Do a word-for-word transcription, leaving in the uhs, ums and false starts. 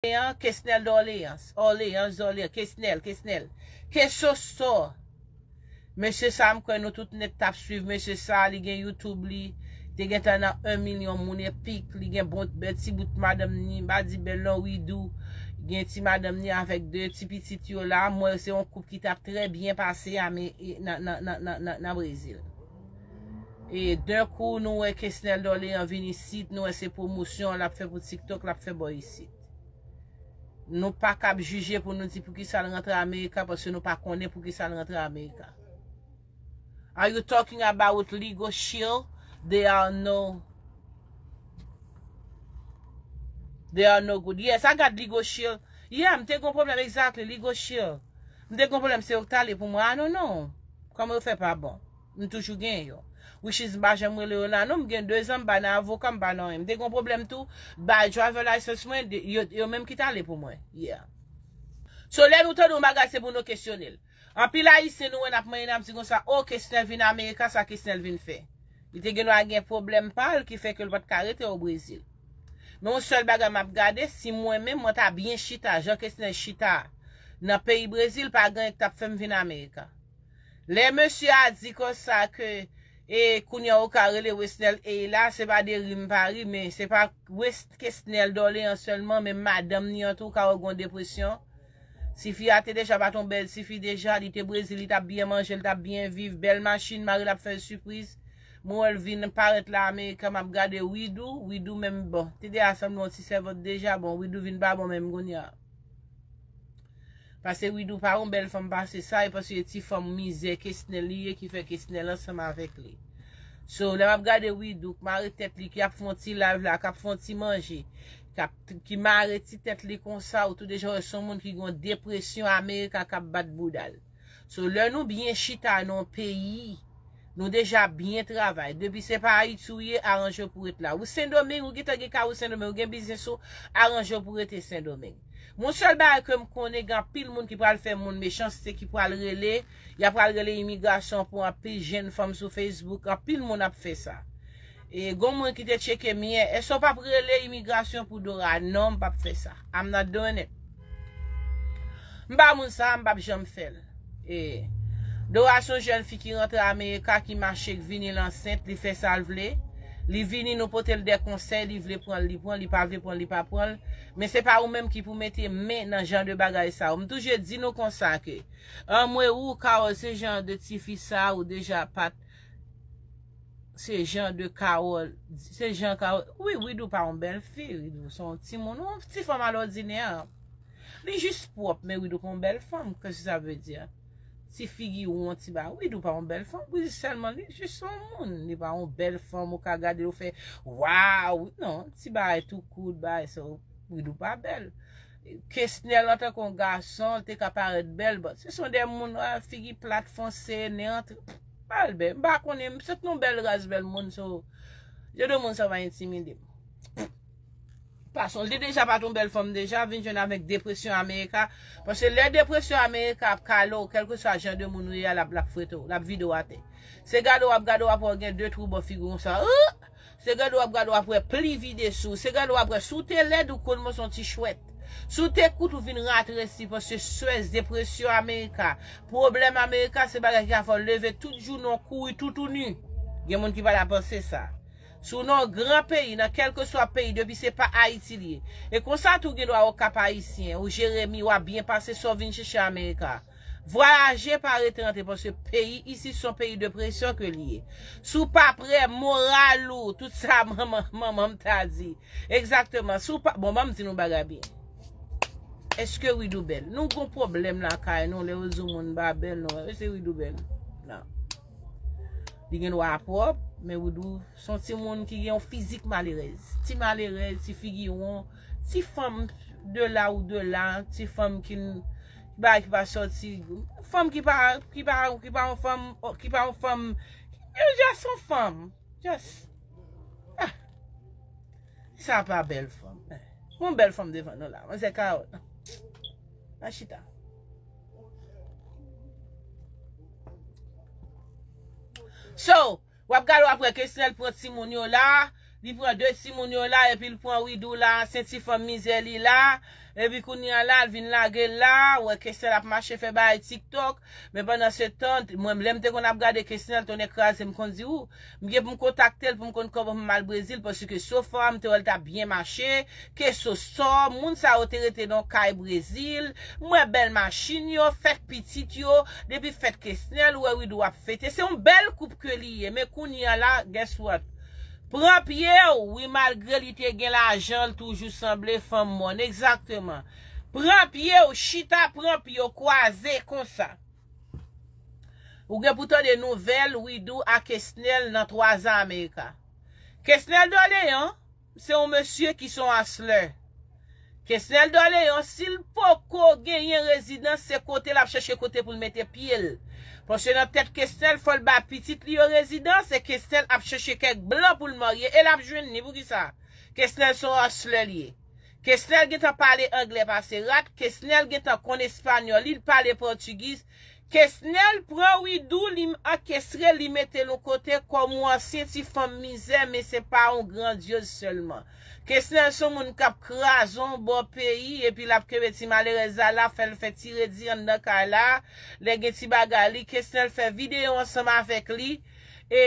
Dòleyans, Kesnèl Dòleyans, Òleyans, Dòleyans, Kesnèl, Kesnèl, Kesosò. Mesye sa, m kwè nou tout nèt t ap swiv mesye sa, li gen YouTube li, te gentan nan en milyon moun epik, li gen bon bèl ti bout madanm ni, m pa di bèl non, Widou, gen ti madanm ni avèk de ti pitit yo la, m wè se yon koup ki t ap trè byen pase a, men, e, nan, nan, nan, nan, nan, nan Brezil. E, d'un coup, nou wè Kesnèl Dòleyans vin isit, nou wè se pwomosyon l ap fè pou TikTok, l ap fè bò isit. Nou pa kab jije pou nou di poukisa l rantre Amerika, paske nou pa konnen poukisa l rantre Amerika. Are you talking about Legal Shield? They are no, they are no good. Yes, I got Legal Shield. Yeah, m te gon pwoblèm, exactly, Legal Shield. M te gon pwoblèm, se yo k t ale pou mwen. I don't know. Kòman yo fè pa bon? M toujou gen yo. Which is, m pa janm rele yo la non, m gen de zan m pa nan avoka, m pa nan anyen. M te gon pwoblèm tou, bay driver license mwen, de- yo, yo menm ki t ale pou mwen. Yeah. So, lè nou tande yon bagay, se pou nou kesyone l. Anpil Ayisyen nou wè n ap manyen, n ap di konsa, o, Kesnèl vin Amerika, sa Kesnèl vin fè? Li te gen dwa gen pwoblèm pa l ki fè ke l pa t ka rete o Brezil. Men yon sèl bagay m ap gade, si mwen menm, mwen ta byen chita, jan Kesnèl chita nan peyi Brezil, pa gen anyen k t ap fè m vin Amerika. Lè mesye a di konsa ke, e, kounye a ou ka rele Wesnel e la, se pa de ri m pa ri, men se pa Wes- Kesnèl Dòleyans sèlman, men madanm ni an tou ka wè gon depresyon. Tifi a te deja pa t on bèl tifi deja, li te Brezil, li t ap byen manje, li t ap byen viv, bèl machin, mari l ap fè l sipriz. Mwen wè l vin parèt la Amerika, m ap gade Widou, Widou menm bon. Te deja sanble yon ti sèvant deja, bon, Widou vin pa bon menm kounye a. Paske Widou pa yon bèl fanm pase sa, e paske e ti fanm mizè Kesnèl li ye ki fè Kesnèl ansanm avèk li. So, lè m ap gade Widou k mare tèt li, ki ap fè yon ti live la, k ap fè yon ti manje, k ap, ki mare ti tèt li konsa, ou tou deja wè se yon moun ki gen yon depresyon Amerika k ap bat bouda l. So, lè nou byen chita nan yon peyi, nou deja byen travay. Depi se pa Ayiti ou ye, aranje w pou w ret la. Ou Sendomeng, ou gentan gen kay ou Sendomeng, ou gen biznis ou, aranje w pou w rete Sendomeng. Yon sèl bagay ke m konnen, gen anpil moun ki pral fè moun mechanste, ki pral rele, y a pral rele imigrasyon pou anpil jèn fanm sou Facebook, anpil moun ap fè sa. E gon moun ki te tcheke m yè, èske w p ap rele imigrasyon pou Dora? Non, m p ap fè sa. I'm not doing it. M pa moun sa, m p ap janm fè l. E Dora se yon jèn fi ki rantre Amerika, ki mache, k vini, l ansent, li fè sa l vle. Li vini, nou pote l de konsèy, li vle pran l, li pran, li pa vle pran l, li pa pran l. Men se pa ou menm ki pou mete men nan jan de bagay sa yo. M toujou di nou konsa ke, anmwe ou, Carole, se jan de tifi sa ou deja pa t, se jan de Carole, se jan Carole, wi, Widou pa yon bèl fi, Widou se yon timoun, yon ti fanm alòdinè. Li jis pwòp, men Widou pa yon bèl fanm, qu'est-ce que ça veut dire? Ti figi won, ti ba, Widou pa yon bèl fanm, Widou sèlman, li jis yon moun, li pa yon bèl fanm, ou ka gade, ou fè, waw, non, ti bagay tou kout, bagay sa, Widou pa bèl. Kesnèl antanke yon gason, l te ka parèt bèl, but se son de moun, ah, figi plat, fonse, nen antre, pa l bèl, m pa konnen, m sot nan yon bèl ras bèl moun, so, jan de moun sa va entimide m. Paske l te deja pa t yon bèl fanm deja, vin jwenn avèk depresyon Amerika. Paske lè depresyon Amerika ap kale w, kèlkeswa jan de moun ou ye a, l ap, l ap frete w, l ap vide w atè. Se gade w ap gade w ap wè w gen de twou bò figi w konsa. Euh! Se gade w ap gade w ap wè pli vide sou w. Se gade w ap wè si w te lèd ou konn mwen se yon ti chwèt. Si w te kout ou vin ratresi paske strès, depresyon Amerika, pwoblèm Amerika se bagay ki ka fè w leve tout jounen w kouri toutouni. Gen moun ki pa ta panse sa. Si w nan yon gran peyi, nan kèlkeswa peyi, depi se pa Ayiti l ye. E konsa tou gen dwa o Kap Ayisyen, ou Jeremi, w ap byen pase sa w vin chèche Amerika. Vwayaje pa rete rantre, paske peyi isit se yon peyi depresyon ke l ye. Si w pa prè, moral ou, tout sa manman, manman m ta di. Egzakteman, si w pa, bon, ban m di nou bagay byen. Èske Widou bèl? Nou gon pwoblèm lakay nou, lè yo di w moun pa bèl, non, èske Widou bèl? Non. Li gen dwa pwòp, men Widou se yon timoun ki gen yon fizik malerèz. Ti malerèz, ti figi won, ti fanm de la ou de la, ti fanm ki n-, ki pa, ki pa sòti, fanm ki pa, ki pa, ki pa yon fanm, ki pa yon fanm, yo just yon fanm. Just, ah. Sa pa bèl fanm. Yon bèl fanm devan nou la. Manzè Carole. Al chita. So, w ap gade w ap wè Kesnèl pran timoun yo la, Li pran de timoun yo la, epi l pran Widou la, se ti fanm mizè li la. Epi kounye a la, l vin lage l la, wè Kesnel ap mache fè bagay TikTok. Men pandan se tan, mwen, lè m te konn ap gade Kesnel, tonnè kraze, m konn di ou, m gen pou m kontakte l pou m konn kòman pou m al Brezil, paske so fwa m te wè l t ap byen mache, ke so sò, moun sa yo te rete nan kay Brezil, m wè bèl machin yo, fèt pitit yo, depi fèt Kesnel, ou wè Widou ap fete. Se yon bèl koup ke li ye, men kounye a la, guess what? Pran pye w, wi, malgre li te gen lajan, l toujou sanble fanm mòn. Egzakteman. Pran pye w, chita, pran pye w, kwaze konsa. Ou gen pou tande nouvèl Widou a Kesnel nan twa zan Amerika. Kesnel Doleyan, se yon mesye ki se yon hustler. Kesnel Doleyan, si l poko genyen rezidans, se kote l ap chèche kote pou l mete pye l. Paske nan tèt Kesnel, fò l ba pitit li yo rezidans, e Kesnel ap chèche kèk blan pou l marye, e l ap jwenn ni. Poukisa? Kesnel se yon hustler li ye. Kesnel gentan pale anglè pase rat, Kesnel gentan konn espanyòl, li pale pòtigiz. Kesnel pran Widou, li ankestre, li mete l yon kote kòm yon ansyen ti fanm mizè, men se pa yon grandyoz sèlman. Kesnel se yon moun k ap kraze yon bò peyi, epi l ap kenbe ti malerèz la, l ap fè l fè ti redi anndan kay la, lè gen ti bagay li, Kesnel fè videyo ansanm avèk li, e